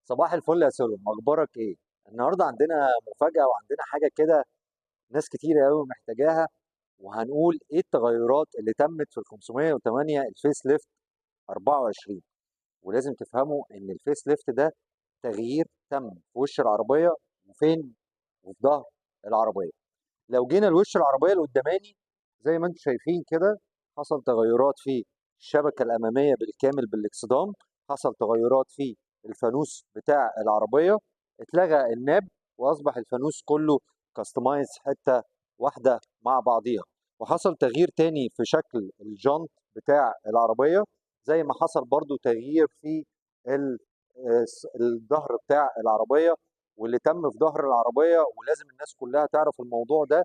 صباح الفل يا سولو، اخبارك ايه؟ النهارده عندنا مفاجأة وعندنا حاجة كده ناس كتير قوي محتاجاها، وهنقول ايه التغيرات اللي تمت في ال 508 ال facelift 24. ولازم تفهموا ان ال facelift ده تغيير تم في وش العربية وفين وفي ظهر العربية. لو جينا لوش العربية القداماني زي ما انتم شايفين كده، حصل تغيرات في الشبكة الأمامية بالكامل بالاكسدام، حصل تغيرات في الفانوس بتاع العربية، اتلغى الناب وأصبح الفانوس كله customize حتة واحدة مع بعضيها، وحصل تغيير تاني في شكل الجنط بتاع العربية، زي ما حصل برضو تغيير في الظهر بتاع العربية واللي تم في ظهر العربية. ولازم الناس كلها تعرف الموضوع ده،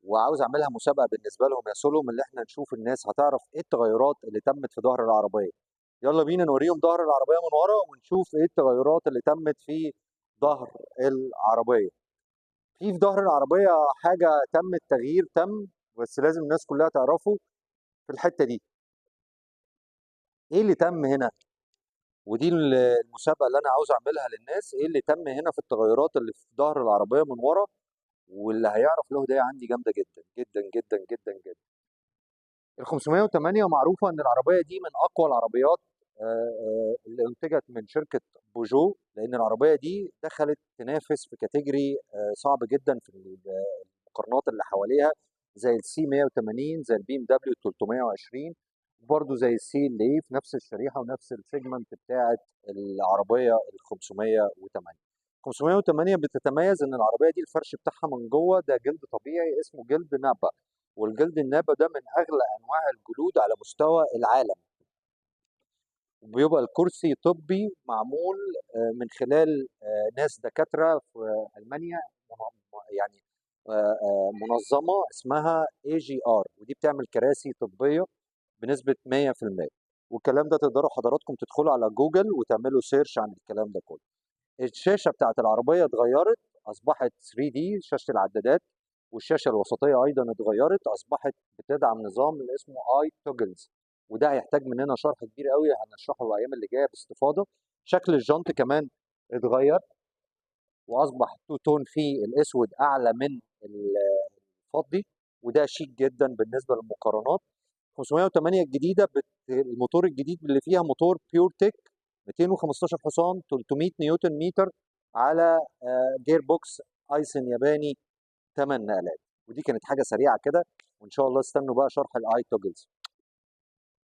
وعاوز اعملها مسابقة بالنسبة لهم يا سولوم، اللي احنا نشوف الناس هتعرف ايه التغيرات اللي تمت في ظهر العربية. يلا بينا نوريهم ظهر العربية من ورا ونشوف ايه التغيرات اللي تمت في ظهر العربية. في ظهر العربية حاجة تم التغيير تم، بس لازم الناس كلها تعرفه في الحتة دي. ايه اللي تم هنا؟ ودي المسابقة اللي انا عاوز اعملها للناس، ايه اللي تم هنا في التغيرات اللي في ظهر العربية من ورا، واللي هيعرف له هدية عندي جامدة جدا جدا جدا جدا جدا. ال 508 معروفة ان العربية دي من اقوى العربيات اللي انتجت من شركة بوجو، لان العربية دي دخلت تنافس في category صعب جدا في المقارنات اللي حواليها، زي ال C 180، زي البي ام دبليو 320، وبرده زي ال CLA في نفس الشريحة ونفس ال segment بتاعة العربية ال 508. 508 بتتميز ان العربية دي الفرش بتاعها من جوه ده جلد طبيعي اسمه جلد نابا، والجلد النابا ده من اغلى انواع الجلود على مستوى العالم، وبيبقى الكرسي طبي معمول من خلال ناس دكاترة في ألمانيا، منظمة اسمها AGR، ودي بتعمل كراسي طبية بنسبة 100%. والكلام ده تقدروا حضراتكم تدخلوا على جوجل وتعملوا search عن الكلام ده كله. الشاشة بتاعت العربية اتغيرت، أصبحت 3D شاشة العدادات، والشاشة الوسطية أيضا اتغيرت، أصبحت بتدعم نظام اللي اسمه i-Toggles، وده هيحتاج مننا شرح كبير قوي هنشرحه الأيام اللي جاية باستفاضة. شكل الجنط كمان اتغير وأصبح two tone فيه الأسود أعلى من الفضي، وده شيك جدا بالنسبة للمقارنات. 508 الجديدة الموتور الجديد اللي فيها موتور PureTech 215 حصان، 300 نيوتن متر، على gearbox Aisin ياباني 8 نقلات. ودي كانت حاجة سريعة كده، وإن شاء الله استنوا بقى شرح ال i-Toggles.